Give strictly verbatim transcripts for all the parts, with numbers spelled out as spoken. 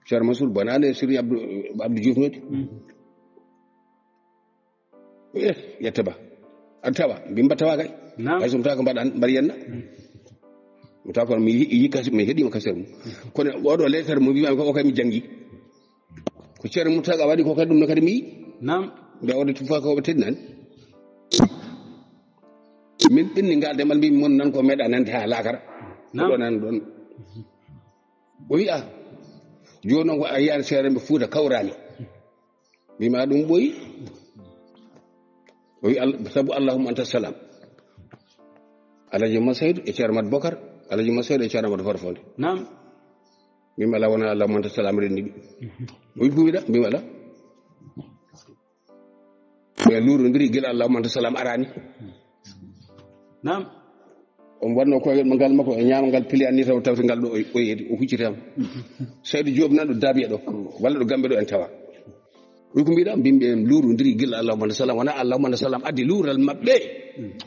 Ceerno Mansour bonani e Sëriñ Abdou, Abdou Diouf nooti. Eh, yetta ba. A tawa, mbimba tawa kay. Naam. Hay so mi tawa ko mbaɗan, mbaɗi yenna. Mi tawa kono mi yi-, yi kasi, mi heɗima kasere mum. Kono oɗo leetar mo wiimaami ko o kay mi janngi. Ko Ceerno Mountaga waɗi ko kadi ɗum no kadi mi yi. Naam. Nde oɗo tufa ko ɓe teddinani. Min ɓenni ngal demal mbi mon nan ko meɗa nande ha lakara. Naam. Ko ɗo nan ɗon. O wi'a, jooni noon ko a yiyani seerenɓe Fuuta kawrani. Mbima ɗum ɓoyi. O wi Al-, sabu Allahumma anta salam. Alhaji Masaydu e Ceerno Mat Bokar, Alhaji Masaydu e Ceerno Mat Horfonde. Naam. Mbima ala wona Allahumma anta salam renni ɓe. O wi ko wiɗa, mbima ala. Ɓe luurondiri gila Allahumma anta salam arani. Naam. On wanno koygal ngal makko e ñaamal ngal piliyan ni taw tawti ngal ɗo o, o yeedi, o hucciti am. Seydou Diop nan ɗo Daabiya ɗo, walla ɗo Gambe ɗo en tawa. Wi ko mbiɗa, mbimɓe en luurondiri gila Allahumma anta salam, wona Allahumma anta salam addi luural maɓɓe.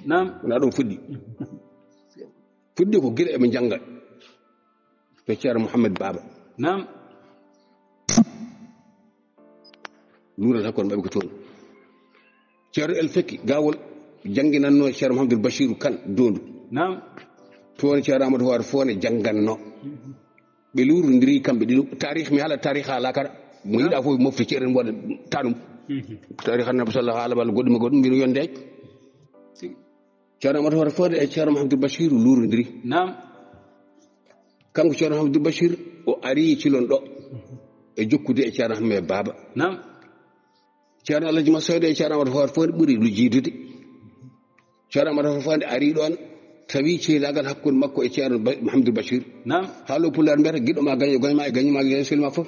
Naam. Wona ɗum fuɗɗi. Fuɗɗi ko gila eɓe njannga. To Ceerno Mouhamed Baba. Naam. Luural hakkunde maɓɓe ko toon. Ceerno El Fekki Gawol jannginanno Ceerno Mouhamadou Bachirou Kane Dondu. Naam. Toon Ceerno Amadou Hoore Fone jannganno. Ɓe luurondiri kamɓe ɗiɗo. Taarih mi haala taarih haa lakara. Mo yiɗa fof mofti ceeɗen waɗa tanum. Taarih Annabi sallallahu alaihi wa sallam goɗɗum e goɗɗum mbino yonde. Ceerno Amadou Hoore Fode e Ceerno Mouhamadou Bachir luurondiri. Naam. Kanko Ceerno Mouhamadou Bachir o ari cilon ɗo e jokkude e Ceerno Ahmed Baba. Naam. Ceerno Alhaji Massoyde e Ceerno Amadou Hoore Fode ɓuri lu jiidude. Ceerno Amadou Hoore Fode ari ɗon tawi ceelagal hakkunde makko e Ceerno Ba-, Mouhamadou Bachir. Naam. Haalo Pulaar mbiyata giɗo ma gaño, gaño ma e gaño ma e gaño selma fof.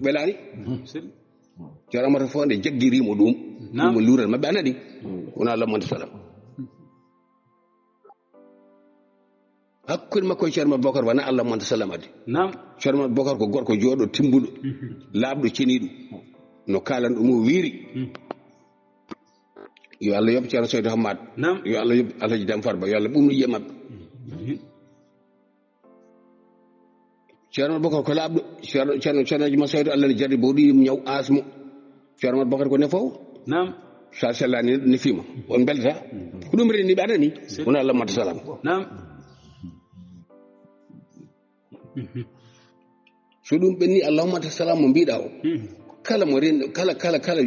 Ɓelaani. Ceerno Amadou Hoore Fode jaggirii mo ɗum. Naam. Ɗum mo luural maɓɓe anani. Wona lammande salam. Hakkunde makko e Ceerno Bokar wona Allahumma anta salam addi. Naam. Ceerno Bokar ko gorko jooɗo timbuɗo, laaɓɗo ceniiɗo. No kaalan ɗum o wiiri. Yo Allah yoɓ Ceerno Seydou Hamad. Naam. Yo Allah yoɓ Alhaji Dam Farba, yo Allah ɓumnu ƴi'e maɓɓe. Ceerno Bokar ko laaɓɗo, Ceerno, Ceerno, Ceerno Alhaji Masaydu Allah ne jarri bawɗi ñaw asmo. Ceerno Bokar ko nefoowo. Naam. Sa sellani neɗɗo nefiima. On belta. Ko ɗum reni ɓe anani. Wona lammata salam. Naam. So ɗum ɓenni Allahumma anta salam mo mbiɗa o. Kala mo ren-, kala, kala, kala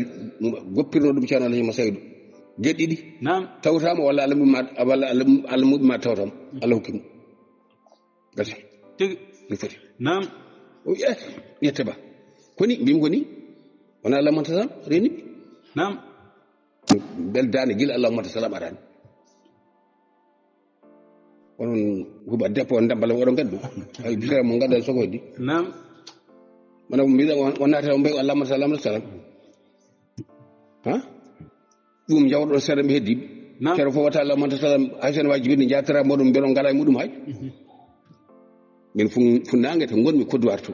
goppirno ɗum Ceerno Alhaji Masaydu. Geɗɗi ɗi. Naam. Tawtama walla Allah muɓɓima, walla Allah, Allah muɓɓima tawtama. Allah hokkimo. Gasi. Tigi. Mi foti. Naam. O wi, eh, yette ba. Koni, mbimi koni. Wona Allahumma anta salam, reni. Naam. Beldaani gila Allahumma anta salam arani. Onon huɓa debbo on dambala oɗon gaddu. Ay, bisara mo gadda sogoji. Naam. Mana ko mbiɗa on, on naata on mbiya Allahumma salam, salam. Ha? Ɗum jawɗo seeɗa mi heddi. Naam. Ceerno fof wata Allahumma anta salam, hay sen waji jibinde jatara moɗon mbeɗon ngala e muɗum hay. Min fu-, funnaange to ngonmi kodduwar to.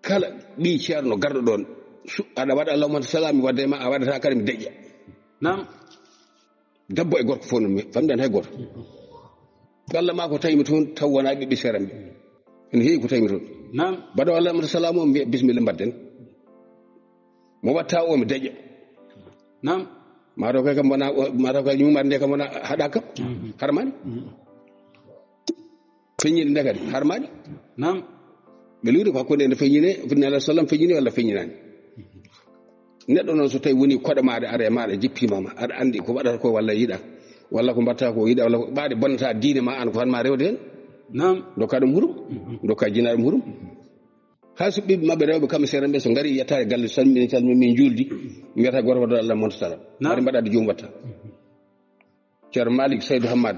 Kala ɓii ceerno garɗo ɗon, su-, aɗa waɗa Allahumma anta salam, mi wadde ma, a waɗata kadi mi deƴƴa. Naam. Debbo e gorko fof no mi famɗan hay gooto. Walla ma ko tawi mi toon, taw wona ɓiɓɓe seeɗa ɓe. Ene heewi ko tawi mi toon. Naam. Mbaɗa Allahumma anta salam o, mi wiya bismillah mbaɗden. Mo watta o, mi deƴƴa. Naam. Mataw kay kam wona, mataw kay ñumar nde kam wona haɗa kam. Harmani. Feññinde nde kadi, harmani. Naam. Ɓe luuri ko hakkunde ene feññine, fitna alayhi salam feññine walla feññinani. Neɗɗo noon so tawi woni koɗo maɗa, ara e maɗa, jippima ma, aɗa andi ko waɗata ko walla yiɗa, walla ko mbatta ko yiɗa, walla ko ɓaade bonnata diine ma an ko tan ma rewde hen. Naam. Dokka ɗum hurum, dokka jinaɗum hurum. Hay so ɓiɓɓe maɓɓe rewɓe kamɓe seeɗa ɓe so ngari yetta e galle, salmini, salmini, min juuldi, mbiyata goto ko Allah monta salam. Naam. Mbaɗa mbaɗa joom watta. Ceerno Malik Saydou Hammad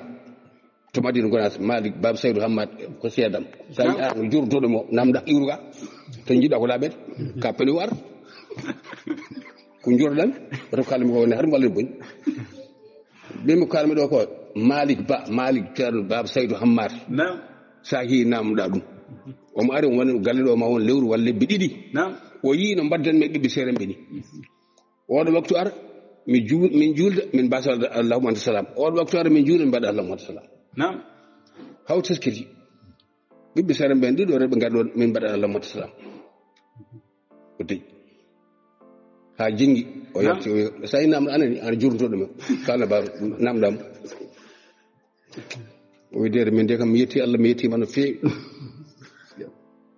to Madina Gonaas, Malik Baba Saydou Hammad ko seedam. Sa yi ano jurtoɗo mo, namda iwruga. To jiɗa ko laaɓede, ka peli war. Ko jurɗan, to kalmi ko woni har mo Allah boni. Ɓe mo kalmi ɗo ko Malik Ba, Malik Ceerno Baba Saydou Hammad. Naam. Sa yi namda ɗum. Omo ari, omo woni galle ɗo ma won lewru walla lebbi ɗiɗi. Naam. O yi no mbaddan men ɓiɓɓe seeɗa ɓe ni. Oɗo waktu ara, mi ju-, min juulda, min mbasa Allahumma anta salam. Oɗo waktu ara, min juulda, min mbaɗa Allahumma anta salam. Naam. Haw teskiti. Ɓiɓɓe seeɗa ɓen ɗiɗo rewɓe ngar ɗon, min mbaɗa Allahumma anta salam. Deƴƴi. Haa jingi, o yalti, o wi, "Sa yi namɗo anani, ana jurnto ɗum. Kala ba namɗam." O wi, "Deede min de kam, mi yetti Allah, mi yettima no feewi."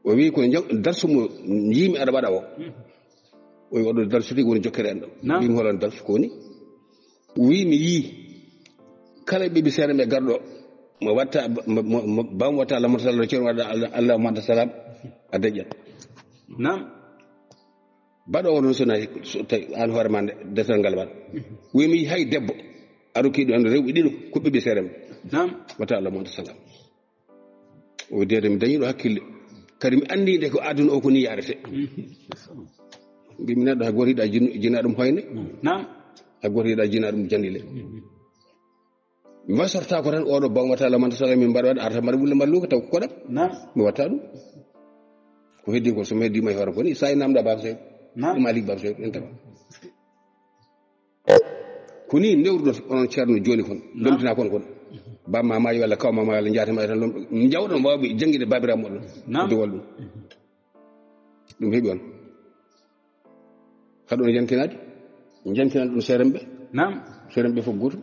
O wi, "Ko jam-, darsu mo yiimi aɗa waɗa o." O wi, "Oɗo darsu tigi woni jokkere enɗam." Naam. Mbimi, "Holan darsu ko woni?" O wi, "Mi yii kala ɓiɓɓe seeɗa ɓe garɗo, mo watta, mo, mo, mo, bam watta Allah manta salam, ceerno waɗa Allah, Allah manta salam, a deƴƴat." Naam. Baɗo o noon so nayi, so tawi aan hoore ma nde, desal ngal waɗa. Wi mi hay debbo, a rokki ɗo rewɓe ɗiɗo, ko ɓiɓɓe seeɗa ɓe. Naam. Wata Allah mo salam. O deede mi dañi ɗo hakkille. Kadi mi anndi nde ko aduna o ko ni yaarete. Mbi mi neɗɗo hay gooto yiɗa jin-, jina ɗum hoyne. Naam. Hay gooto yiɗa jina ɗum jandile. Mi wasorta ko tan oɗo bawmata lamanta sala min mbaɗa waɗa arta mbaɗa wulle mbaɗa luka taw ko koɗam. Naam. Mi watta ɗum. Ko heddi ko so mi heddi ma e hoore ko ni sa e namda baba sew. Naam. Ɗum ali baba sew en tawa. Ko ni ndewruɗon onon ceerno jooni kon. Naam. Lomtina kon kon. Bamma ma yo Allah kawma ma yo Allah jaatama e tan lomɗo. Jawɗon wawɓe jangguinde babiraɓe moɗon. Naam. Dowal ɗum. Ɗum heɓi on. Haɗon jankinaade? Jankinaade ɗum seeremɓe. Naam. Seeremɓe fof gootum.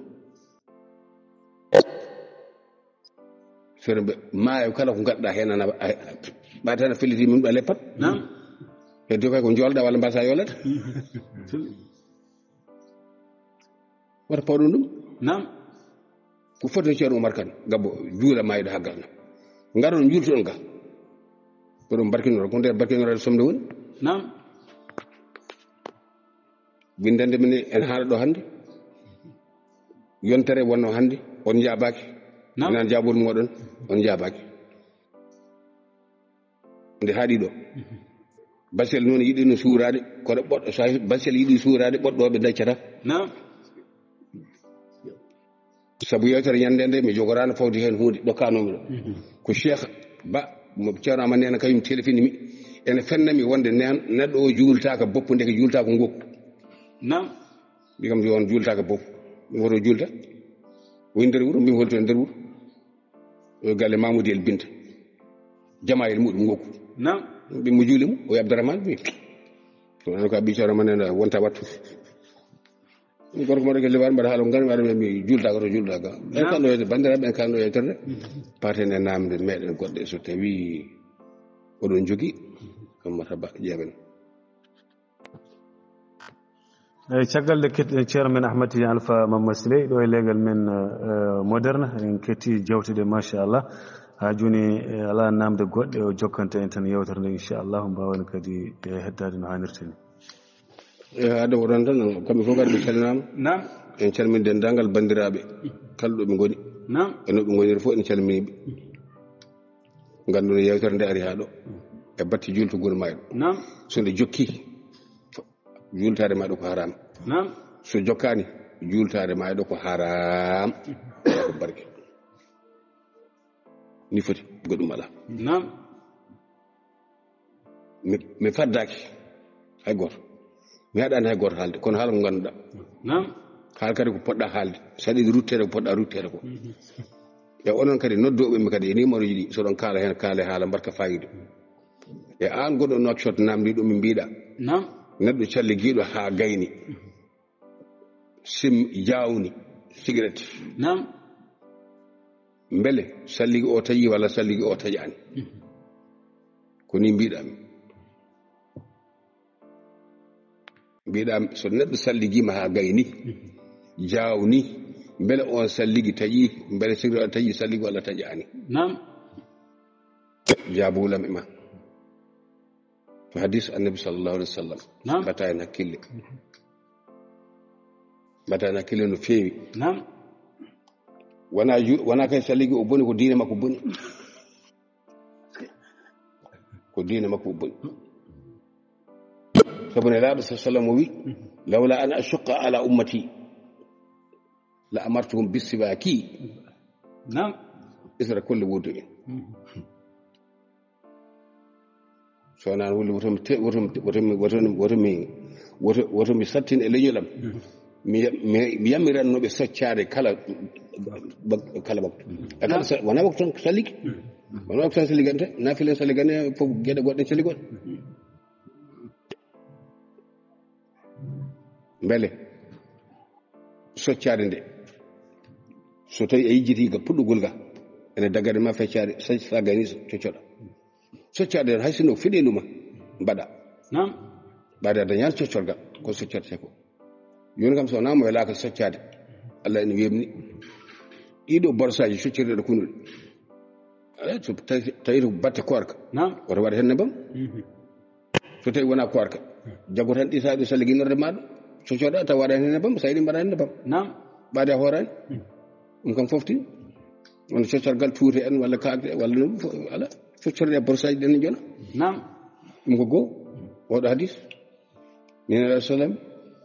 Seeremɓe maayo kala ko ngadda heen ana, a, a, ɓaade tan a felliti mum ɗo a leppat. Naam. Heddi koy ko njoolɗa walla mbasa yoolata. Wata pawɗon ɗum. Naam. Ko foti no Ceerno Umar Kan, gabbo juula mayɗo haggal na. Ngaron juultuɗon ga. Ko ɗum barkinoro, ko nder barkinoro somde woni. Naam. Windande min en haala ɗo hannde. Yontere wonno hannde, on jaabaaki. Naam. Nan jaabuwol moɗon, on jaabaaki. Nde haaɗi ɗo. Basel noon yiɗi no suuraade, kono ɓoɗɗo, so Basel yiɗi suuraade, ɓoɗɗooɓe daccata. Naam. Sabu yewtere ñande nde, mi jogoraano fawde heen huunde, ɗokkaanoomi ɗo. Mhm. Ko Cheikh Ba, mo Ceerno Amadu Neena kañum telefini mi. Ene fenna mi wonde neen, neɗɗo o juultaaka boppu, ndeke juultaaka ngokku. Naam. Mbi kam, yo on juultaaka boppu. Mi woto juulta. O e nder wuro, mbi mi holto e nder wuro. O galle Mamoudou El Binta. Jamayel muɗum ngokku. Naam. Mbi mo juuli mo, o Abdourahmane, mbi. Ko an ko a ɓii Ceerno Amadu Neena wonta wattu. Gorko mo reke liwaar mbaɗa haala ko ngari mbaɗa mi juultaaka to juultaaka. En Naam. Kanɗo yewtere, banndiraaɓe en kanɗo yewtere. Paten e namde meɗen goɗɗe so tawi oɗon jogi. Ammata Ba ƴeewen. Eyi, caggal nde kettiɗen Ceerno men Ahmad Tidiane Alpha Mamma Siley, ɗo e leegal men, eh, moderne, en ketti jewte ɗe, machallah. Haa jooni, eh, alaa namde goɗɗe, o jokkanta en tan yewtere nde, inchallah, mbaawen kadi, eh, heddaade no haanirta ni. Eyi, haa ɗo woɗon tan, kamɓe fof kadi ɓe calminaama. Naam. En calmini denndaangal banndiraaɓe, kala ɗo ɓe ngoni. Naam. E no ɓe ngoniri fof, en calmini ɓe. Nganndu no yewtere nde ari haa ɗo. E batte juultugol mayɗo. Naam. So nde jokki, juultaade mayɗo ko haraam. Naam. So jokkaani, juultaade mayɗo ko haraam. Ko barke. Ni foti, goɗɗum alaa. Naam. Mi, mi faddaaki hay gooto. Mi haɗaani hay gooto haalde, kono haala ko ngannduɗaa. Naam. Haala kadi ko poɗɗa haalde. So aɗa yiɗi rutteede ko poɗɗa rutteede ko. Mhm. E onon kadi noddooɓe mi kadi e numéro ji ɗi, so ɗon kaala heen, kaale haala mbaɗka faayiida. E aan goɗɗo Nouakchott namndi ɗum mi mbiɗa. Naam. Neɗɗo calligiiɗo haa gayni. Sim jawni sigaret. Naam. Mbele salligi o taƴi walla salligi o taƴaani? Mhm. Ko ni mbiɗami. Mbiɗami so neɗɗo salligiima haa gayni, mhm, jawni, mbele on salligi taƴi, mbele sigaret o taƴi salligi walla taƴaani? Naam. Jaabulam e ma. Ko hadis Annabi sallallahu alaihi wasallam. Naam. Mbataa heen hakkille. Mbataa heen hakkille no feewi. Naam. Wona ju-, wona kay salligi o boni, ko diine makko boni. Ko diine makko boni. Sabu Nelaaɗo sallallahu alaihi wasallam o wi, "Lawla an ashuqqa ala ummati, la amartuhum bisiwaki." Naam. Isra kulle wudu'in. So wonaa wuli, woto mi te-, woto mi, woto mi, woto mi, woto mi, woto, woto mi sattin e leñol am. Mm. Mi ya-, mi, mi yamiranno ɓe soccaade kala, bak-, kala waktu. Mm. E kala sa-, wonaa waktu tan saligi. Mm. Wonaa waktu tan saligante, naafila saligante, fof geɗe goɗɗe saligol. Mm. Mbele soccaade nde, so tawi a yejjitii ga puɗɗugol ga, ene daggade ma feccaade, sa-, sa gayni so-, coccoɗa. Soccaade hay sinno fiɗeendu ma mbaɗa. Naam. Ɓaade a dañaani coccorgal, ko soccortee ko. Jooni kam so wonaa mo welaaka soccaade, Allah ene weeɓni. Ɗiɗo borsaaji coccirɗe ɗo kunnuɗe. Alaa, so tawi, tawi to batte koorka. Naam. Woto waɗ heen nebam. Mhm. So tawi wonaa koorka, jaggu tan ɗi saa'i ɗo salli ginnorde ma ɗo. Coccoɗa taw waɗa heen nebam, saa'i ɗi mbaɗa heen nebam. Naam. Ɓaade a hooraani. Hmm. Ɗum kam fofti. Won coccorgal tuute en walla kaakɗe walla no fo-, ala. Coccorɗe e borsaaji ɗen jona. Naam. Ɗum ko goo. Oɗo hadis. Nena alayhi salam.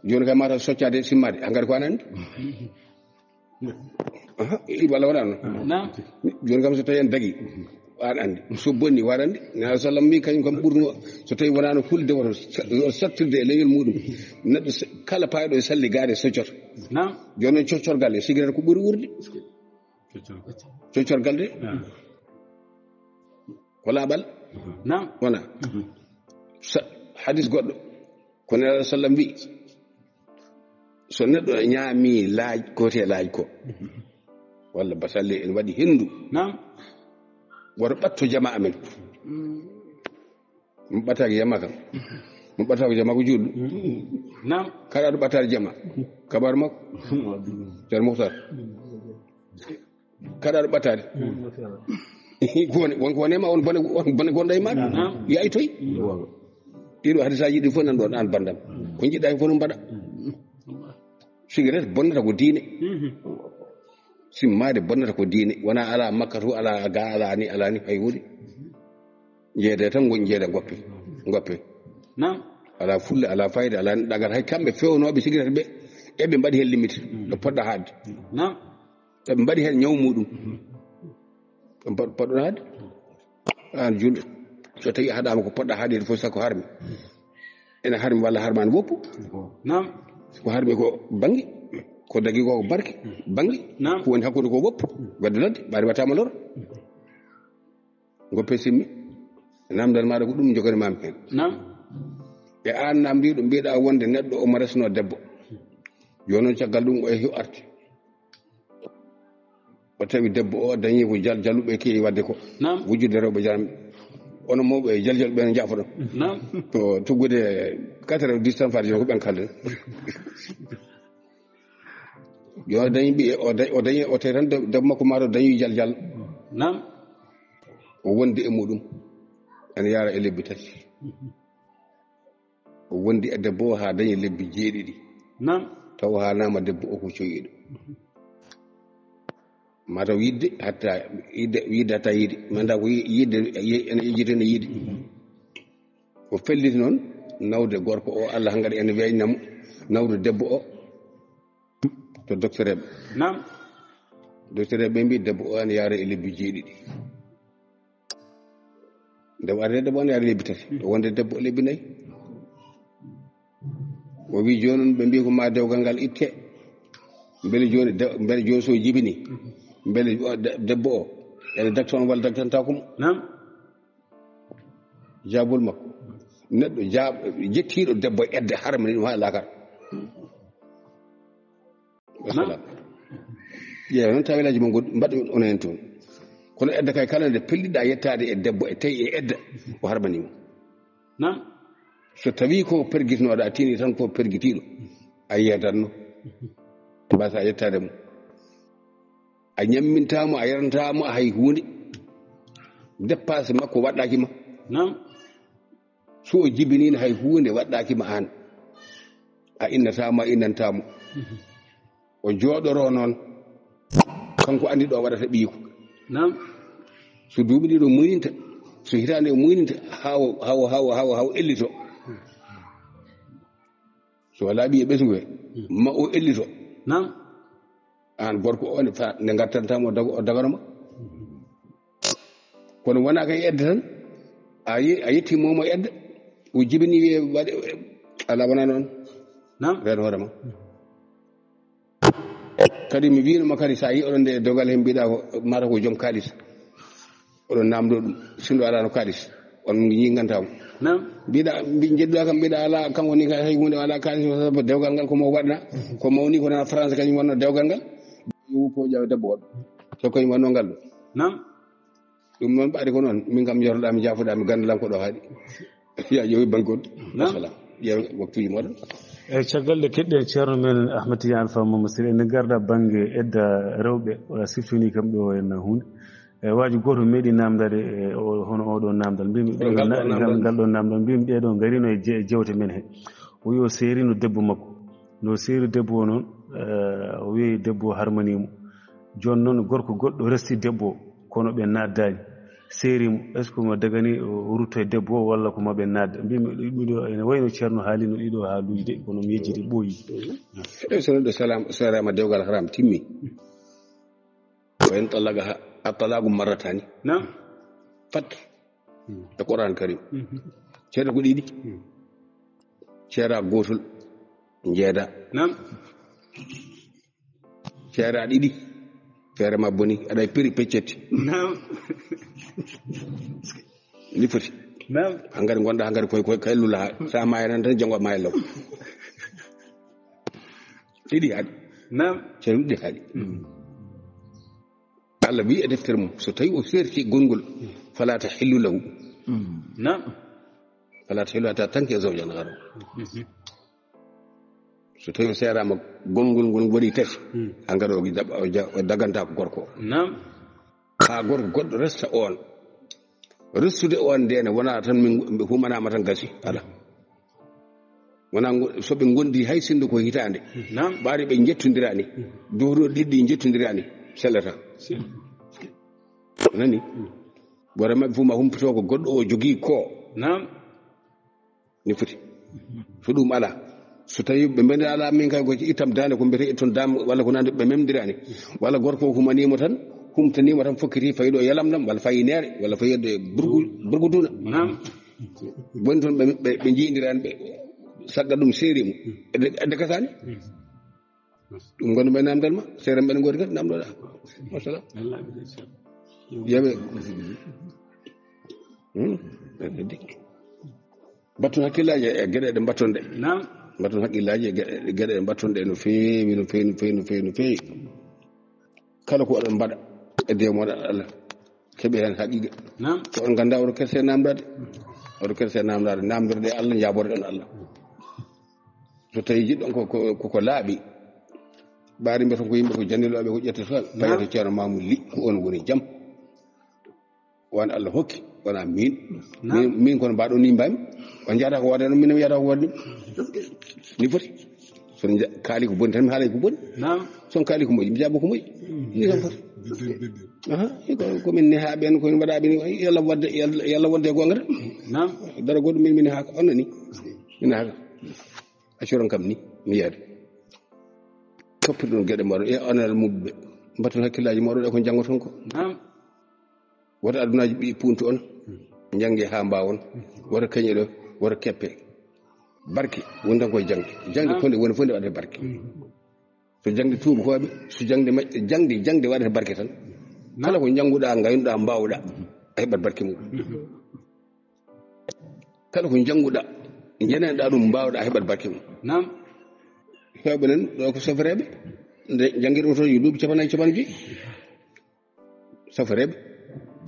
Jooni kam mata soccaade simmaade. Hankadi ko an anndi. Aha, i-, walla wonaa noon? Naam. Jooni kam so tawi en dagi, an anndi. So bonni, waɗa anndi. Nena alayhi salam mbi kañum kam ɓurno, so tawi wonaa no hulde woto sa-, sattirde e leñol muɗum. Neɗɗo se-, kala payɗo e salli gaade soccoto. Naam. Jooni noon coccorgal e sigirat ko ɓuri wuurde. Coccorgal. Coccorgal de. Naam. Ko laaɓal? Naam. Wona. Mhm. Sa-, hadis goɗɗo. Ko Nela sallam wi, so neɗɗo ñaami laaj, goote laaj ko, walla basalle en waɗi henndu. Naam. Woto ɓatto jama amen. Mm. Mo ɓattaaki jama kam. Mo ɓattaako jama ko juulɗo. Naam. Kala ɗo ɓattaade jama. Kabar makko. Ceerno Muxtaar. Kaɗa aɗa ɓattaade. Ko woni, won ko woni e ma, on bone, on bone gonɗo e ma. Naam. Yaay toy? Ɗiɗo hadisaaji ɗi fof nan ɗon aan banndam. Ko njiɗɗa e fof no mbaɗa. Cigarette bonnata ko diine. Simmaade bonnata ko diine. Wona ala makka to, ala ga, ala ni, ala ni, hay huunde. Jeede tan ngon jeede goppe. Goppe. Naam. Ala fulla, ala fayda, ala ni ɗagal. Hay kamɓe fewnooɓe cigarette ɓe, eɓe mbaɗi heen limite. Ɗo poɗɗa haadde. Naam. Ɓe mbaɗi heen ñaw muɗum. Ɗum pot-, poɗɗo haade. Aan juulɗo, so tawi a haɗaama ko poɗɗa haade fof, sago harmi. Ene harmi walla harmaani woppu. Naam. Ko harmi ko bannge, ko dagi ko barke, bannge. Naam. Ko woni hakkunde ko woppu, wadde ladde, ɓaade wattaama lor. Goppe simmi, namdal maaɗa ko ɗum njogani maami heen. Naam. E aan namdiiɗo mbiɗa wonde neɗɗo omo resno debbo. Jooni noon caggal ɗum o yehi o arti. O tawi debbo o dañi ko jal-, jaluɓe keewi waɗde ko. Naam. Wujjude rewɓe janmi. Ono mawɓe e jal-, jaluɓe no jaafoɗon. Naam. To tuggude quatre-vingt-dix tan faade jooni ko ɓen kalden. Yo dañi ɓiye, o da-, o dañi, o tawi tan deb-, debbo makko maa to dañi jal-, jal. Naam. O wondi e muɗum. Ene yaara e lebbi tati. O wondi e debbo o haa dañi lebbi jeeɗiɗi. Naam. Taw haanaama debbo o ko coyiɗo. Mataw yidde hatta, yidde, yidde hatta yiide. Mi anndaa ko yi-, yidde, yi-, ene yejjiti ene yiide. O felliti noon nawde gorko o, Allah hankadi ene weeñna mo, nawde debbo o to docteur eɓe. Naam. Docteur eɓe mbi debbo o ene yaara e lebbi jeeɗiɗi. Nde o arde debbo o ene yaara lebbi tati. O wonde debbo o lebbi nayi. O wi jooni noon ɓe mbi ko ma dewgal ngal itte. Mbele jooni de-, mbele jooni so jibini. Mbele o de-, debbo o ene dakta on walla daktantaako mo. Naam. Jaabol makko. Neɗɗo jaab-, jettiiɗo debbo e edda harmani ɗum haa laakara. Wassalam. Ƴeewa noon tawilaaji mon goɗɗi, mbaɗ on heen toon. Kono edda kay kala nde pelliɗa yettaade e debbo e tawi e edda, o harmani mo. Naam. So tawi ko pergitinooɗo, a tini tan ko pergitiiɗo, a yeedatno. Mbasa yettaade mo. A ñammintaa mo, a yarantaa mo hay huunde. Dépasse makko waɗɗaaki ma. Naam. So o jibiniino hay huunde waɗɗaaki ma aan. A innataa mo, a innantaa mo. O jooɗoroo noon. Kanko anndi ɗo waɗata ɓiyiko. Naam. So duuɓi ɗiɗo muyninta, so hitaande o muyninta, haa o, haa o, haa o, haa o, haa o ellito. So walaa ɓiye ɓesngu he, ma o ellito. Naam. Aan gorko o ne fa-, nde ngartantaa mo dago-, o dagano ma. Kono wonaa kay edda tan, a ye-, a yetti momo edda, o jibini wiye waɗe, alaa wonaa noon. Naam. Reen hoore ma. Kadi mi wiino ma kadi so a yi oɗon nde dogal he mbiɗa ko mata ko joom kaalis. Oɗon namdo ɗum, sinno alaa no kaalis, on ñiŋŋantaa mo. Nam. Mbiɗa, mbi-, njedduɗaa kam, mbiɗa alaa, kanko ni kay, hay huunde alaa, kaalis o, sabu dewgal ngal ko mo waɗna, ko mawni ko na France kañum wonno dewgal ngal. Yo ko jawe debbo on. So kañum wonno ngal ɗo. Nam. Ɗum noon ɓaade ko noon, min kam yoroɗaa mi, jaafoɗaa mi, ganndal am ko ɗo haaɗi. Ya ƴeewi banque on. Nam. Wassalam. Ƴeewi waktuuji mooɗon. E caggal nde keɗɗen Ceerno men Ahmad Tidiane Fall Mamadou Siré, ene garda bannge edda rewɓe, o siftonii kam ɗo en huunde. E waaju gooto meeɗi naamndaade, e o, hono oɗo naamndal. Mbimi ɗo ngal ɗo na-, naamndal. Ngal, ngal ɗo naamndal. Mbimi ɗeɗo ngarino e je-, jewte men he. O wi o seerino debbo makko. No seeri debbo o noon, e, o wi debbo o harmanii mo. Jooni noon gorko goɗɗo resti debbo o, kono ɓe naaddaani. Seeri mo, est-ce que mo dagani o, o rutto e debbo o walla ko mo ɓe naadda? Mbimi ɗiɗo ene wayno Ceerno haalino ɗiɗo haaluuji de, kono mi yejjiti ɓooyi. Eyi, so neɗɗo salam-, seeraama dewgal haram timmi. Wa in talaqaha, at-talaqu marratani. Naam. Fat. E Qur'an Karim. Mhm. Ceeda ko ɗiɗi. Mhm. Ceeda gootol, njeeda. Naam. Ceeda ɗiɗi, feere ma boni, aɗa e peri pecceti. Naam. Ni foti. Naam. Hankadi ngonɗa, hankadi koy, koy, kay lula, sa maaya nan tan, janngo a maaya law. Ɗiɗi haaɗi. Naam. Ceeda ɗiɗi haaɗi. Mm. Allah wi e deftere mum, so tawi o serti gongol, fala tahillu lahu. Mm. Naam. Fala tahillu hatta tankiha zawjan ghayrahu. Mhm. So tawi o seeraama gongol ngol waɗi tati, hmm, hankadi o dab-, o ja-, o daganta ko gorko o. Naam. Haa gorko goɗɗo resta oon. Restude oon nde ne wonaa tan min humanaama tan gasi, alaa. Wonaa ngo-, so ɓe ngondi hay sinno ko hitaande. Naam. Ɓaade ɓe njettondiraani. Hmm. Duhoto ɗiɗi njettondiraani, sellata. Sell-, nani? Hmm. Wara maɓɓe fof ma humpito ko goɗɗo o jogii ko. Naam. Ni foti. So ɗum alaa. So tawi ɓe mbeɗa alaa, min kay ko ittam daande ko mbiyetee itton daam walla ko nande ɓe memdiraani. Walla gorko o humanimo tan, humtanimo tan, fokkiti fayi ɗo yalam ɗam, walla fayi neere, walla fayi yedde burgu-, burguduna. Naam. Woni toon ɓe, ɓe, ɓe jiindirani ɓe, sagga ɗum seeri mo. Edde, edde kasaani. Ɗum ngonno ɓe namdal ma, seere mbeɗa ngoodi kadi namdoɗa. Wassalam. Yeɓe. Hmm? Battun hakkillaaji e geɗe ɗe mbatton ɗe. Naam. Battun hakkillaaji e geɗe, geɗe ɗe mbatton ɗe no feewi, no feewi, no feewi, no feewi, no feewi. Kala ko oɗon mbaɗa e dee moɗon Allah, keɓe heen haqiiqa. Naam. Ko on nganndaa oɗo kerse namdaade. Oɗo kerse namdaade, namdorɗe Allah, njaaborɗon Allah. So tawi jiɗɗon ko, ko, ko, ko laaɓi, ɓaari mbiyaton ko yimɓe ko jannilooɓe, ko ƴettoto tan, naam, payato Ceerno Mamoudou Ly, ko on woni jam. Wan Allah hokki, wona min. Naam. Min, min kono mbaɗo ni mbami. On jahata ko wade, min mi yahata ko wade. Ni foti. So on ja-, kaali ko boni tan, mi haalay ko boni. Naam. So on kaali ko moƴƴi, mi jaabo ko moƴƴi. Ni tan foti. Aha, ko, ko min neha ɓen, ko min mbaɗa ɓen, yalla wadde, yalla, yalla wadde gonga tan. Naam. Dara goɗɗo min, min neha ko on ni. Min neha ko. Accoron kam ni, mi yaade. Toppitoɗon geɗe mooɗon, e onon almuɓɓe, mbatton hakkillaaji mooɗon e ko njanngoton ko. Naam. Wota adunaaji ɓi puntu on, njannge haa mbaawon. Wota kañe ɗo, wota keppe. Barke, woni tan koye jaŋde. Jaŋde, naam, fonde, woni fonde waɗata barke. Mm. So jaŋde tuubakooɓe, so jaŋde ma-, jaŋde, jaŋde waɗata barke tan. Naam. Kala ko njannguɗaa, ngaynuɗaa, mbaawɗaa, a heɓat barke mum. Mm. Kala ko njannguɗaa, njananoɗaa ɗum, mbaawɗaa heɓat barke mum. Naam. Heewɓe nan ɗo ko sofereeɓe, nde janngirɗo to yo duuɓi cappanɗe nayi, cappanɗe joyi. Sofereeɓe,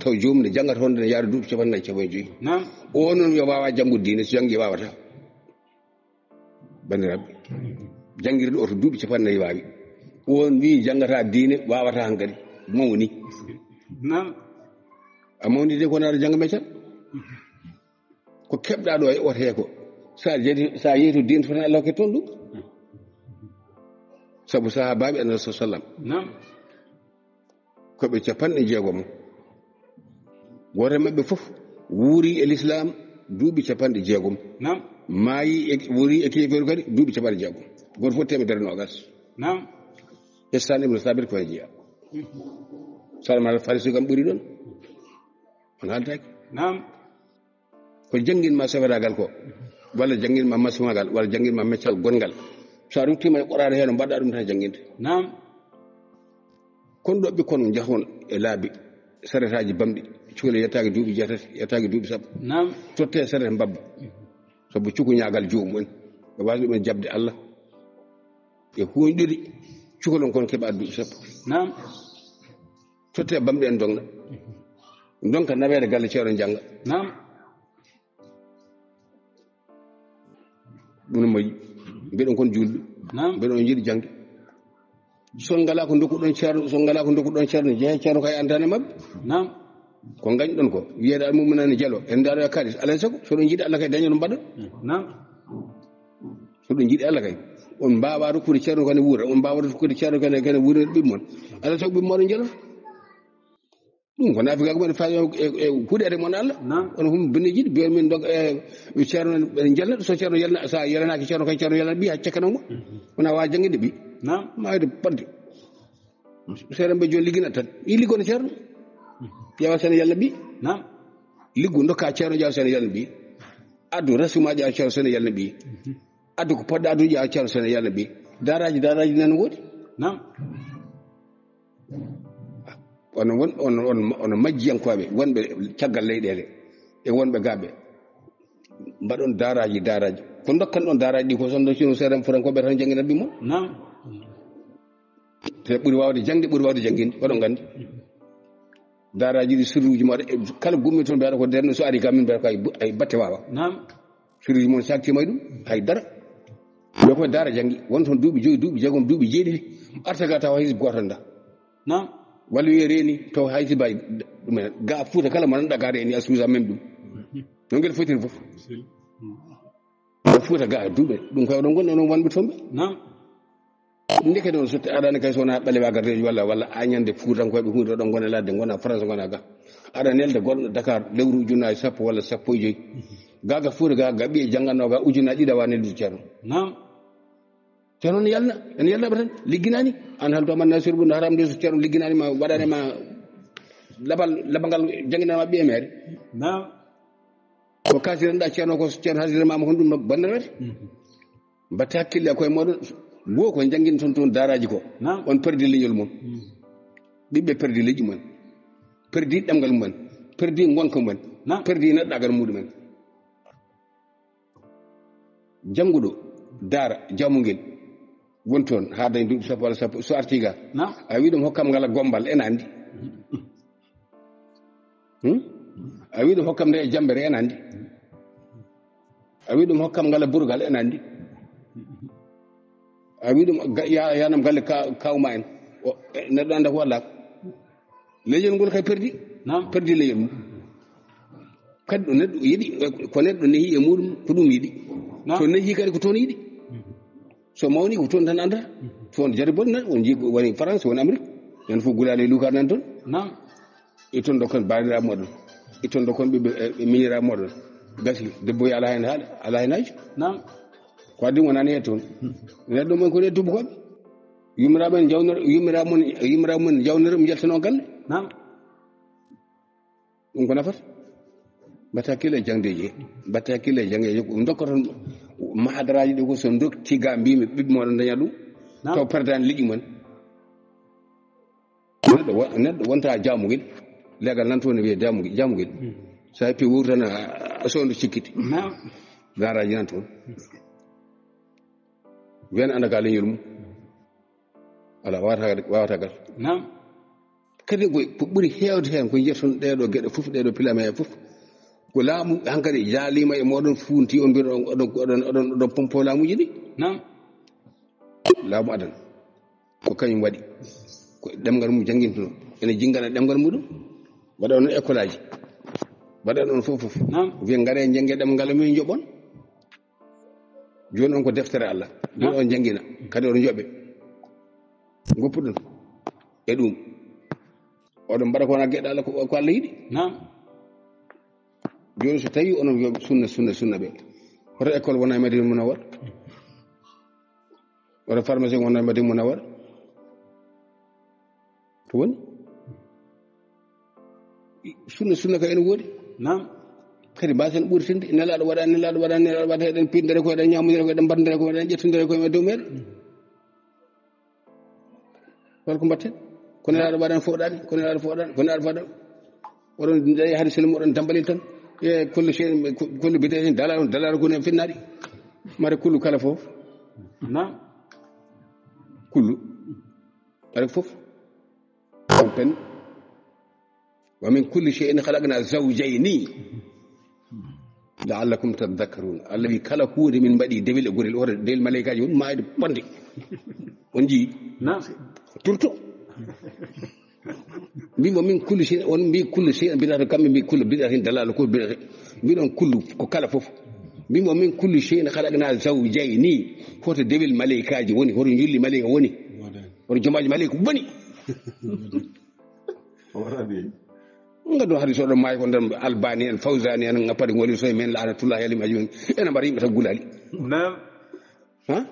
taw joomum nde janngata honde ne yaari duuɓi cappanɗe nayi, cappanɗe joyi. Naam. O noon yo waawa janngude diine, so janngi waawataa. Banndiraaɓe, janngirɗo o to duuɓi cappanɗe nayi waawi. O on wii janngata diine, waawataa hankadi, mawni. Naam. A mawni de ko naɗa jannga meccal. Ko keɓɗa ɗo e oto he ko. Sa jeeyi, sa yeeyi to diine to tan Allah hokke toon ɗum. Sabu sahaabaaɓe Annabi sallallahu alaihi wasallam. Naam. Ko ɓe cappanɗe jeegom. Gooto e maɓɓe fof wuuri e lislaam duuɓi cappanɗe jeegom. Naam. Maayi e, wuuri e keefeeru kadi duuɓi cappanɗe jeegom. Gooto fof teemedere noogas. Naam. Hassan ibn Sabit ko e jeya. Salman al Farisi kam ɓuri ɗon. On haaltaaki. Naam. Ko jannginma sofiraagal ko, walla jannginma masiŋaagal, walla jannginma meccal gonngal. So a ruttiima e Qur'aana heen, mbaɗɗa ɗum tan e jannginde. Naam. Kono ɗo ɓikkon njahon e laabi, saretaaji bamɗi, Cukalel yettaaki duuɓi jeetati, yettaaki duuɓi sappo. Naam. Tottee sere mbabba. Sabu cuku ñaagal joomum en. Ɓe waawi ɗumen jaɓde Allah. E huunƴude cukalon kon keɓa duuɓi sappo. Naam. Tottee bamɗe en dogna. Donka naweere galle ceerno jannga. Naam. Ɗum no moƴƴi. Mbiɗon kon juulɓe. Naam. Mbiɗon yiɗi jangde. So on ngalaa ko ndokkuɗon ceerno, so on ngalaa ko ndokkuɗon ceerno, jehe ceerno kay antane maɓɓe. Naam. Ko ngañɗon ko, wiyeede almuminani jalo, en ndaaro e kaalis, alay sago, so ɗon njiɗi Allah kay daña ɗum mbaɗa. Naam. So ɗon njiɗi Allah kay, on mbaawa rokkude ceerno kane wuura, on mbaawa rokkude ceerno kane, kane wuura ɓiɓɓe mon. Alay sago ɓiɓɓe moɗon jalo. Ɗum ko naafigaagu mon fayo e, e huɗeede mon Allah. Naam. Kono hum bine jiɗi, biyo min ndog e ceerno ɓe jalna, so ceerno yalna, sa yalanaaki ceerno kay ceerno yalna ɓi ha cakkanoo mo. Wona waa janginde ɓi. Naam. Maayde baɗde. Seeɗa mbe jooni liggina tan. I liggono ceerno. Ƴeewa sene yalna ɓi. Naam. Liggu ndokka ceerno ƴeewa sene yalna ɓi. Addu rasuma ƴeewa ceerno sene yalna ɓi. Addu ko poɗɗa addu ƴeewa ceerno sene yalna ɓi. Daraaji, daraaji nan woodi. Naam. Ono won, ono, ono, ono majjiyankooɓe wonɓe caggal leyɗeele e wonɓe gaaɓe. Mbaɗon daraaji, daraaji. Ko ndokkan ɗon daraaji ɗi ko son ɗo cino seeɗan furankoɓe tan jangina ɓiɓɓe mon. Naam. Te ɓuri waawde jangde, ɓuri waawde janginde, oɗon nganndi. Daraaji ɗi sirruuji maɗa, e kala gummi toon mbiyaɗa ko nder so ari kam min mbiyaɗa ko ay bu-, ay batte waawa. Naam. Sirruuji mon saktima e ɗum, hay dara. Ɗo ko daara janngi, won toon duuɓi joyi, duuɓi jeegom, duuɓi jeeɗiɗi. Arta ga tawa hisib gooto annda. Naam. Walla wiye reeni, taw hay hisib ay ɗum en. Ga Fuuta kala mo nanɗa ga reeni, a suusa même ɗum. No ngel fotiri fof. Ɗo Fuuta ga duuɓe, ɗum koy oɗon ngonno onon wonɓe toon ɓe. Naam. Ndeke noon so arani kay so wona ɓaleeɓe agardeeji walla, walla añande Fuutankooɓe huunde oɗon ngona ladde, ngona France, ngona ga. Aɗa nelde goɗɗo Dakar lewru ujunnaaji sappo walla sappo e joyi. Ga ga Fuuta ga, ga ɓiye jannganno ga ujunnaaji ɗiɗi awa neldude ceerno. Naam. Ceerno ne yalna, ene yalna ɓe tan, ligginaani. An hal to man Nasir Bun Haram de so ceerno ligginaani ma waɗaani ma labal, labangal jannginama ɓiye meere. Naam. Ko kasiranɗa ceerno ko so ceerno hasirama honɗum no bonnata wete. Mhm. Mbatte hakkille e koye moɗon, wo ko jangguin ton, ton daaraji ko. Naam. On perdi leñol mon. Mm. Ɓiɓɓe perdi leƴƴi mon. Perdi ɗemgal mumen. Perdi gonka mumen. Naam. Perdi neɗɗagal muɗumen. Jannguɗo daara, jaamungel, woni toon haa dañi duuɓi sappo walla sappo, so arti ga, naam, a wi ɗum hokkam ngala gombal, ene anndi. Hmm? A wi ɗum hokkam nde e jambere, ene anndi. A wi ɗum hokkam ngala burgal, ene anndi. A wi ɗum ga-, ya-, yanam galle ka-, kawma en. O, e, neɗɗo annda ko walla ko. Leñol ngol kay perdi. Naam. Perdi leñol mum. Kadi ɗo neɗɗo yiɗi, ko neɗɗo nehi e muɗum, ko ɗum yiɗi. Naam. So nehi kadi ko toon yiɗi. So mawni ko toon tan andata. Toon jari bonni nan, on jii woni France, woni Amérique. Nan fof gulaali e luuka nan toon. Naam. E toon ɗo kon baaniraaɓe moɗon. E toon ɗo kon ɓe, ɓe, ɓe miñiraaɓe moɗon. Gasi, debbo ala hen haala, ala hen haaju. Naam. Ko addi wonani e toon. Neɗɗo mon ko ne dubbo koɓe. Yummiraaɓe en jawnor-, yummiraaɓe mon, yummiraaɓe mon jawnore mo njaltano galle. Naam. Ɗum ko nafata. Mbatta hakkille e jangdeji he. Mbatta hakkille e jangdeji he. Ko dokkoton mahadaraaji ɗi ko so dokti ga mbimi ɓiɓɓe moɗon daña ɗum. Naam. Taw perdani leƴƴi mon. Neɗɗo wo-, neɗɗo wonta jaamugel. Legal nan toon ne wiye jaamugel, jaamugel. Hmm. So a ƴetti wuuri tan a, a, a sondo cikkiti. Naam. Garaaji nan toon. Wiyan anda ga leñol mum. Ala wawata, wawata gal. Naam. Kadi ko, ko ɓuri heewde heen ko njiyton ɗee ɗo geɗe fof, ɗee ɗo pilame e fof. Ko laamu hankadi jaalima e moɗon funti on mbiɗo oɗon, oɗon, oɗon, oɗon pompo laamuji ɗi. Naam. Laamu adan. Ko kañum waɗi. Ko ɗemngal mum janngintuno. Ene jinngana ɗemngal muɗum. Waɗa on école aji. Waɗa on fof fof. Naam. Wiya ngare jannge ɗemngal mum joɓon. Jooni on ko deftere Allah. Jooni naam. On janngina. Kadi on joɓe. Ngoppuɗon. E ɗum. Oɗon mbaɗa ko wona geɗe Allah ko, ko Allah yiɗi. Naam. Jooni so tawi onon wiyoɓe sunna, sunna, sunna ɓe. Hoto école wona e Madina Munawwara. Hoto pharmacie wona e Madina Munawwara. Ko woni? Sunna, sunna ka ene woodi. Naam. Kadi mbasen ɓurtinde, nelaaɗo waɗa, nelaaɗo waɗa, nelaaɗo waɗa, eɗen pindere ko, eɗen ñamodere ko, eɗen mbaɗdere ko, eɗen ƴettodere ko e dow meɗen. Wala ko mbatten? Ko nelaaɗo waɗan fof ɗaani, ko nelaaɗo fof ɗaani, ko nelaaɗo fof ɗaani. Oɗon dañi hade selum, oɗon dambalel tan. E kullu shay'in, kullu bid'atin dalala, dalala ko ne finnaɗi. Mare kullu kala fof. Naam. Kullu. Mare fof. On pen. Wa min kulli shay'in khalaqna zawjayni. La'allakum tadhakkarun. Allah wi kala huunde min mbaɗi dewel e gorel, oto dewel maleykaaji won maayde bonde. On njii? Naam. Turto. Mbimo min kulli shay'in, on mbi kulli shay'in bid'atun, kamɓe mbi kullu bid'atin dalala, ko bid'atin. Mbiɗon kullu ko kala fof. Mbimo min kulli shay'in khalaqna zawjayni. Hoto dewel maleykaaji woni, hoto njulli maleyka woni? Hoto jomaaji maleyka woni? Warabi. Ngaddo hadis oɗo maayi ko nder Albani en, Fawzani en, ngappade ngoli so e men laanatullahi alayhim ajmain. Ena mbaɗa yimɓe tan gulali. Naam. Ha?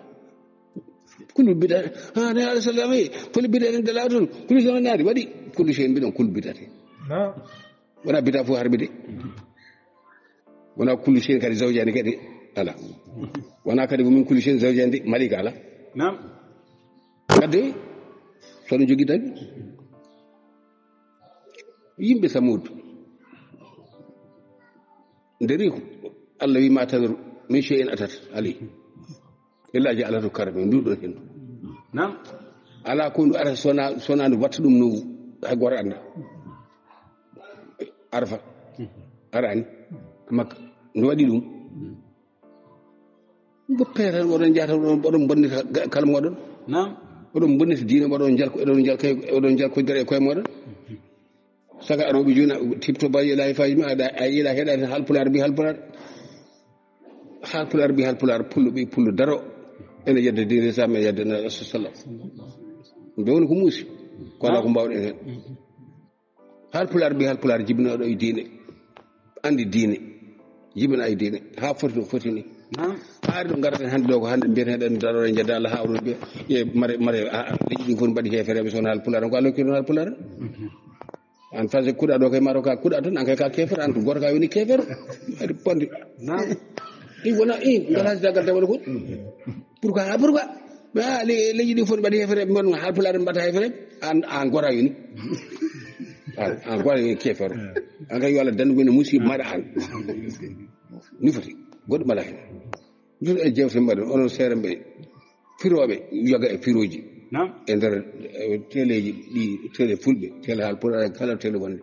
Kullu bid'a. Ha, ne ala sallama. Kullu bid'a en dalalatun. Kullu shay'in nari. Waɗi. Kullu shay'in mbiɗon kullu bid'atin. Naam. Wona bid'a fof harmi de. Wona kullu shay'in kadi zawjani kadi. Ala. Wona kadi ko min kullu shay'in zawjani de. Malika ala. Naam. Gadde. Sono jogi tan. Yimɓe Samud. Nderi Allah wi ma tanru min shay'in atat ali. Illa ja'alahu karama, ndu ɗo hen. Naam. Ala ko ndu ara sona, sona ndu watta ɗum no hay goto anda. Arfa. Arani. Makka. Ndu waɗi ɗum. Goppe tan oɗon jahata, oɗon, oɗon bonnita ga-, kala moɗon. Naam. Oɗon bonnita diine moɗon, jalko, oɗon jalka, oɗon jalkodira e koye moɗon. Saka arooɓe jooni, tipto ba yela e faji ma, aɗa, a yiɗa heɗade haalpulaar mbi haalpulaar. Haalpulaar mbi haalpulaar, pullo ɓe pullo daro. Ene yedda diine Islam, e yedda na Rasul sallam. Ɓe woni ko muusi. Ko ala ko mbawɗen hen. Haalpulaar mbi haalpulaar jibinooɗo e diine. Andi diine. Jibina e diine. Ha foti ɗo foti ni. Naam. Haari ɗo ngarten hannde ɗo ko hannde mbiyeten ɗen daroɗen jedda Allah ha oɗon mbiya. Ye mare, mare, a, a, leƴƴi ɗi fof mbaɗi heefereɓe so won haalpulaar. Ko Allah okki ɗon haalpulaar. An fase kuɗa ɗo kay maro ka kuɗa tan, an kay ka kefer, an ko goto ka woni kefer. Aɗa pondi. Naam. I wona i, ngala dagal dawal ko. Pourquoi? Ah, pourquoi? Ah, le, leƴƴi ɗi fof mbaɗi heefereɓe, mon haalpulaar mbaɗa heefereɓe. An, an goto a woni. An, an goto a woni kefer. An kay yo Allah dandu men musiba mara an. Ni foti. Goɗɗo mala hen. Ɗum e jewte mbaɗen, onon seere mbe firooɓe yoga e firooji. Naam. E nder, eh, teleeji ɗi, tele fulɓe, tele haalpulaar, kala tele wonde.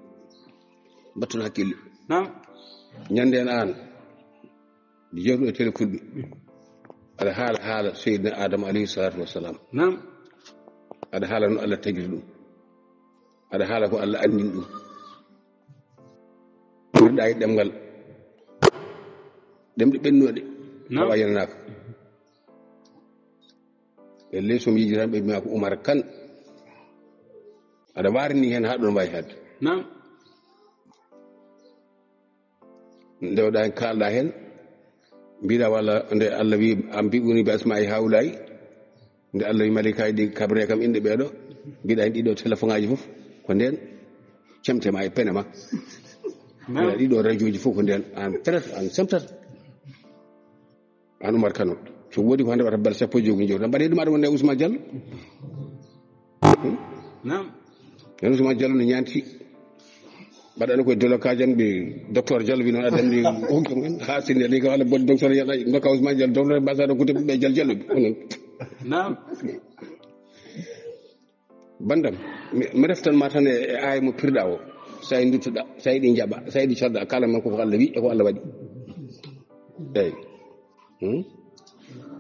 Mbattun hakkille. Naam. Ñande en an, ɗi jewtuɗo e tele fulɓe. Aɗa haala, haala Seydina Adama alayhi salatu wassalam. Naam. Aɗa haala no Allah tagiri ɗum. Aɗa haala ko Allah anndini ɗum. Ɓurɗa e ɗemngal. Ɗemɗe ɓennuɗe. Naam. Tawa yenanaaka. E ley so mi yejjitani ɓe, mbiya ko Umar Kan. Aɗa waarini heen haa ɗoon waawi haɗde. Naam. Ndewɗa heen, kaalɗa heen. Mbiɗa walla nde Allah wi, "Am bi uni bi asma'i haulai." Nde Allah wi, "Malaikaaji ɗi, kabre kam inɗe ɓeeɗo." Mbiɗa heen ɗiɗo téléphone aji fof. Ko ndeen cemte ma e pene ma. Naam. Mbiɗa ɗiɗo radio ji fof ko ndeen. An traite, an semtata. An Umar Kano. So woodi ko hannde wata bal sappo e joyi ko jowta. Mbaɗe ɗum aɗa wonde Ousmane Diallo. Naam. Nen Ousmane Diallo no ñaanti. Mbaɗano koye dolokaji am ɓe docteur Diallo wi noon addandi hokki ɗum en. Ha sinni leydi ko Allah boni docteur Diallo dokka Ousmane Diallo docteur mbasa ɗo kutte ɓe Diallo Diallo ɓe. Onon. Naam. Bandam, mi, mi reftan ma tan e, e aaya mo pirɗa o. Sa e duttuɗa, sa e ɗi jaɓa, sa e ɗi codda, kala men ko ko Allah wi e ko Allah waɗi. Eyyi. Hmm?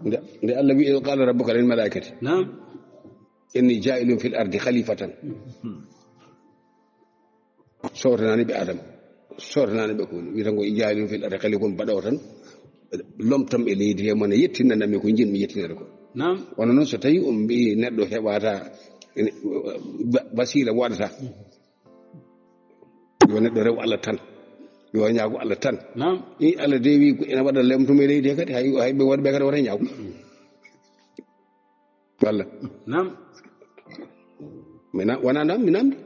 Nde, nde Allah wi, "Qala rabbuka lil malaikati." Naam. "Inni ja'ilun fil ardi khalifatan." Sowtanani ɓe Adama. Sowtanani ɓe ko woni. Wiyata ngo ja'ilun fil ardi khalifatan, mbaɗa o tan. Lomtam e leydi he, mona yettinanami ko jinmi yettinede ko. Naam. Kono noon so tawi on mbi neɗɗo heɓata, ene, ba-, basira waɗata. Yo neɗɗo rew Allah tan. Yo ñaago Allah tan. Naam. I Allah de wi ko ene waɗa lomtam e leydi he kadi, hay, hay ɓe wonɓe kadi wota ñaago. Walla. Naam. Mi na-, wona naam, mi namdi.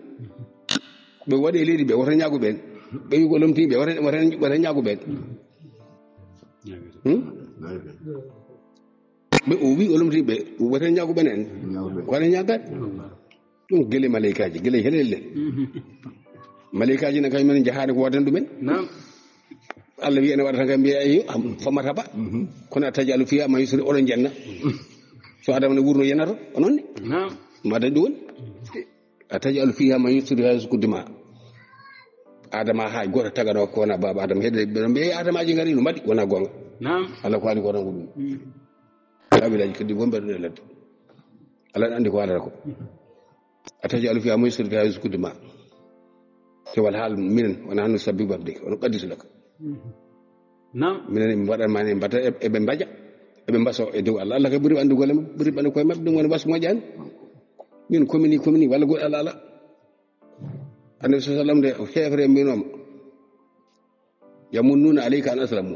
Ɓe waɗi e leydi ɓe, wota ñaago ɓeen. Ɓe wi ko lomtii ɓe, wota, wota, wota ñaago ɓeen. Hmm? Ɓe o wi o lomtii ɓe, wota ñaago ɓeen en. Wota ñaagat. Ɗum gele malaikaaji, gele helelle. Malaikaaji na kañum men jahaani ko waɗan ɗumen. Naam. Allah wiya ene waɗata kam mbiya ayi famata ba. Kono a tajalu fiha ma yusri oɗon jenna. So Adama ne wurno yenato onon ne. Naam. Ma dañ ɗum woni. A tajalu fiha ma yusri ha yusku dima. Adama ha goto tagano ko wona baba Adama hedde ɓe mbiya Adamaaji ngari no mbaɗi wona gonga. Naam. Allah ko ani ko tan ko ɗum. Kabilaji kadi wonɓe ɗo e ladde. Allah ne andi ko haalata ko. A tajalu fiha ma yusri ha yusku dima. Te wal hal minen wona hanno sabbi babde ono qaddisu laka. Naam. Minen mi waɗan ma ne mbata eɓe mbaja eɓe mbaso e dow Allah. Allah kay ɓuri andi golle mum ɓuri ɓandu koye maɓɓe ɗum woni wasu moƴƴani. Min komini komini walla goɗɗo Allah Allah. Annabi sallallahu alaihi wasallam de hefre mbinoma yamunnuna alayka an aslamu.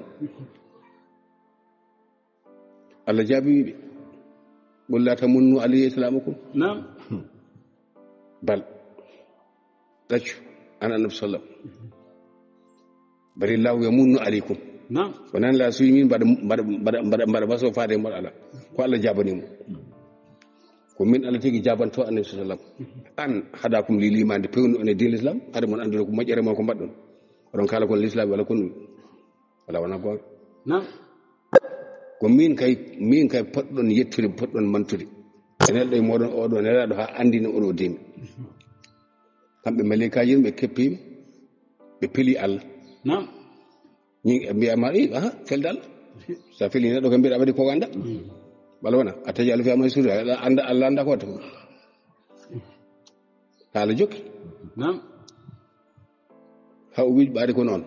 Allah jaabi wiɓe qul la tamunnu alayya islamakum. Naam. Bal ɗaccu an annabi sallam. Bari law yamunnu alaykum. Naam. Ko nan la suyi min mbaɗa mbaɗa mbaɗa mbaɗa mbaɗa baso faade mbaɗa ala ko Allah jabani mo. Ko min Allah tigi jabanto annabi sallam. An hadakum lil iman de pewnu on e din l'islam hade mon andude ko moƴƴere mon ko mbaɗɗon. Oɗon kala kon l'islam wala kon wala wona goonga. Naam. Ko min kay min kay poɗɗon yettude poɗɗon mantude e nelɗo e moɗon oɗo nelaɗo ha andina oɗo diina. Kamɓe malaikaaji ɓe keppiɓe ɓe peli Allah. Naam. Min ɓe mbiyama i aha felde Allah. Sa feli neɗɗo kam mbiɗa waɗi ko anda. Wala wona a tajalu fiha ma yusri anda Allah anda ko wata. Haala jokki. Naam. Ha o wiiji ɓaade ko noon.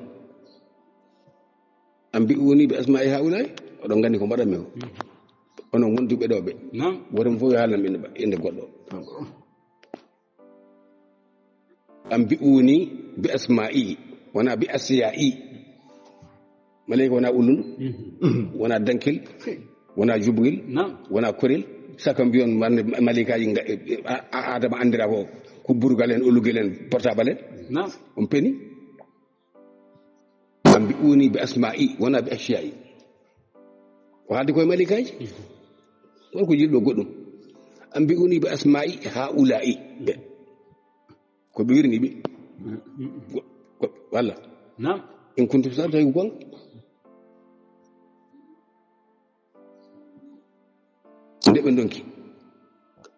An mbi woni ɓe asma'i haulai oɗon nganndi ko mbaɗanmi o. Onon wonduɓe ɗo ɓe. Naam. Woto mo fof yo haalnam innde ba- innde goɗɗo. An mbi woni bi asma'i wona bi asiya'i. Maleyka wona ullundu. Wona dankil. Wona jubngil. Naam. Wona korel. Saka mbiyon wande maleykaji nga- a- a- adama andira ko ko burgal en ullugel en portable en. Naam. On peni. An mbi woni bi asma'i wona bi ashiya'i. Ko haalde koye maleykaji. Won ko jiɗɗo goɗɗum. An mbi woni bi asma'i ha ula'i. Ko ɓe wirni ɓe. Walla. Naam. In kuntum sa tawi ko gonga. Nde ɓe ndonki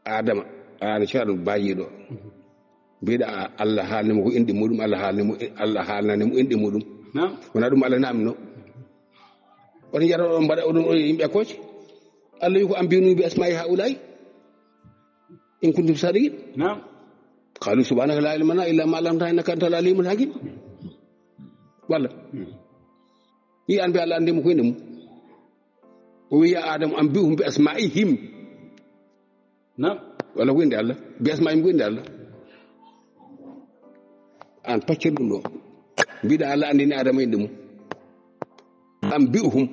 adama. Ana ceeɗo baajiɗo. Mbiɗa Allah haalni mo ko inɗe muɗum Allah haalni mo. Allah haalnani mo inɗe muɗum. Naam. Wona ɗum Allah namno. Wata jara oɗon mbaɗa oɗon o yimɓe kooce. Allah wi ko ambinu bi asma'i haulai. In kuntum sadiqin. Naam. Qalu subhanaka la ilma lana illa ma allamtana innaka antal alimul hakim. Walla. Yi an bi Allah andi mo ko inɗe mum. O wiya adam an bi'uhum bi asma'ihim. Naam. Walla ko inɗe Allah bi asma'ihim ko inɗe Allah. An paccir ɗum ɗo. Mbiɗa Allah andini adama inɗe mum. An bi'uhum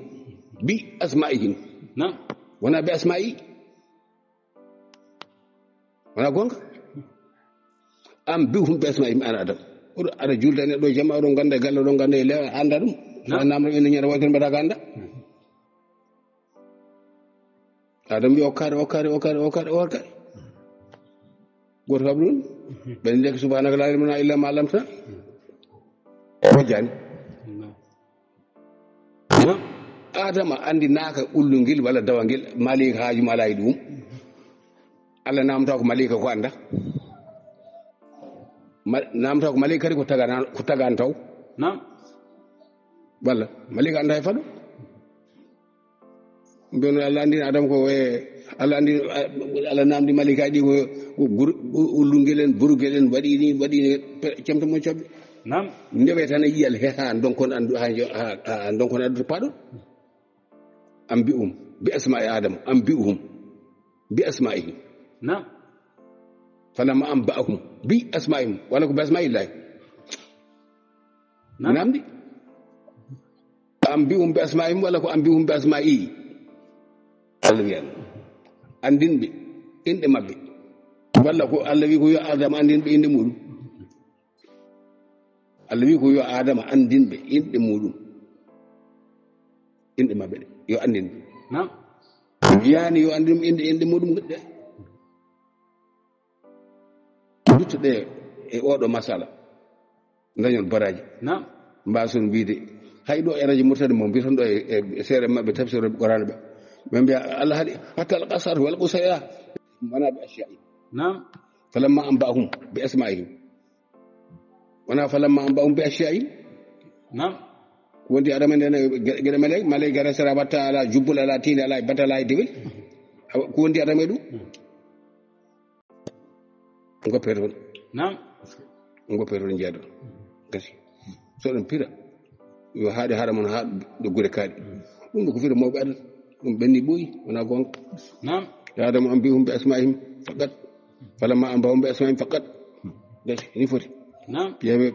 bi asma'ihim. Naam. Wona bi asma'i. Wona gonga. An bi'uhum bi asma'ihim an adam. Oɗo aɗa julda neɗɗo jama oɗon ganda e galle oɗon ganda e lewa anda ɗum. Naam. Namro ina ñande waytan mbaɗa ka anda. Adam mbi okkaade okkaade okkaade okkaade okkaade. Goto fabri ɗum. Ɓen ndeke subhanaka la ilma lana illa ma allamtana. Wajjani. Adama andi naka ullungel walla dawangel malika haaju mala e ɗum. Allah namta ko malika ko anda. Namta ko malika kadi ko tagana ko tagan taw. Naam. Walla malika anda e faɗo. Mbiyon Allah andini adam ko e Allah andini Allah namdi malika ɗi ko ullungel en burugel en waɗi ni waɗi ni. Cemto mo cobbe. Naam. Ndewe tan yiyal he ha donkon andu ha donkon andu paɗo. An bi'uhum bi asma'i adam an bi'uhum bi asma'ihim. Naam. Falamma anba'ahum bi asma'ihim wala ko bi asma'illahi. Naam. Namdi. An bi'uhum bi asma'ihim wala ko an bi'uhum bi asma'i. Allah wiyan andinɓe inɗe maɓɓe. Walla ko Allah wi ko yo adam andinɓe inɗe muɗum. Allah wi ko yo adama andinɓe inɗe muɗum. Inɗe maɓɓe ɗe yo andinɓe. Naam. Wiyani yo andinum inɗe inɗe muɗum de. Luttuɗe e oɗo masala. Dañon baraaji. Naam. Mbaason wiide, hay ɗo e radio Murtani mo mbiyaton ɗo e, e seere maɓɓe tafsirooɓe Qur'aana ɓe. Ɓe mbiya Allah haɗi hatta al qasar wal qusaya. Mana bi ashiya'i. Naam. Falamma anba'ahum bi asma'ihim. Wona falamma anba'ahum bi ashiya'i. Naam. Ko wondi adama nden ge-, geɗe malay, malay gara sera batta ala jubbul, ala tiinde, ala batta, ala dewel. Awa, ko wondi adama e ɗum? Ngoppere toon. Naam. Ngoppere toon jeeɗo. Gasi. So ɗum pira. Yo haaɗe haɗa mon haa ɗo gure kaaɗi. Ɗum ɗo ko fira mawɓe adana. Ɗum ɓenni ɓooyi, wona goonga. Naam. Ya Adamu anbi'hum bi asma'ihim faqat. Falamma anba'ahum bi asma'ihim faqat. Gasi, ni foti. Naam. Yeeɓe.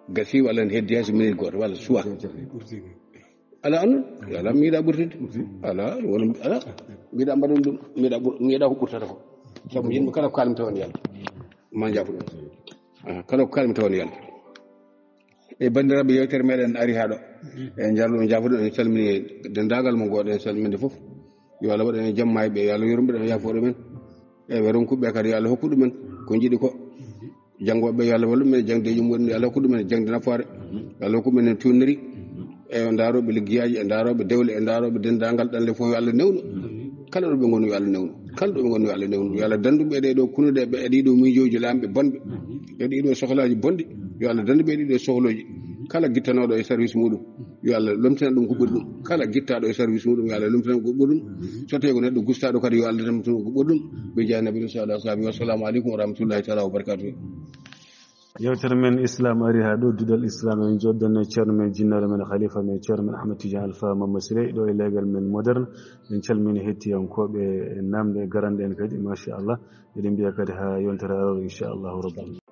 Gasi walla ne heddi hay so minute gooto walla suwa. Ala, an ala, mi yiɗa ɓurtinde. Ala, wona, ala. Mi yiɗa mbaɗon ɗum, mi yiɗa ɓur-, mi yiɗa ko ɓurtata ko. Sabu yimɓe kala ko kalmi tawon yalla. Ma jaafu ɗum. Ah, kala ko kalmi tawon yalla. E banndiraaɓe, yewtere meɗen ari haa ɗo. En jarno, en jaafuɗo, en calmini denndaangal mo ngoɗen salminde fof. Yo Allah waɗan en jamma e ɓe, yo Allah yurmo ɓe, yo Allah yaafo ɗumen. E ɓe ronkuɓe kadi, yo Allah hokku ɗumen ko njiɗi ko. Janngoɓe, yo Allah wallu men, jangde jum woni, yo Allah hokku ɗumen jangde nafoore. Yo Allah hokku men en tunniri. E ndaaroɓe liggeyaaji, e ndaaroɓe dewle, e ndaaroɓe denndaangal ɗanle fof, yo Allah newnu. Kala ɗo ɓe ngoni, yo Allah newnu. Kala ɗo ɓe ngoni, yo Allah newnu. Yo Allah dandu ɓe ɗe ɗo kunuɗe, ɓe e ɗiɗo miijooji laamɓe bonɓe. E ɗiɗo sohlaaji bonɗi. Yo Allah dandu ɓe ɗiɗo sohlooji. Kala gittanooɗo e service muɗum, yo Allah lomtinan ɗum ko ɓuri ɗum. Kala gittaaɗo e service muɗum, yo Allah lomtinan ko ɓuri ɗum. So tawi ko neɗɗo gustaaɗo kadi, yo Allah lomtinan ko ɓuri ɗum. Ɓe jeya Nabi sallallahu alaihi wa sallam. Wassalamu alaikum wa rahmatullahi taala wa barakatuh. Yewtere men Islam ari haa ɗo, duɗal Islam, en jooɗiɗen e ceerno men, jinnaɗo men, khalifa men, ceerno men Ahmed Tidiane Alpha Mama Siré, ɗo e leegal men Moderne. En calmini hettiyankooɓe, en namde, e garanɗe en kadi, machallah. Eɗen mbiya kadi haa yontere arore, inchallahu rabbi.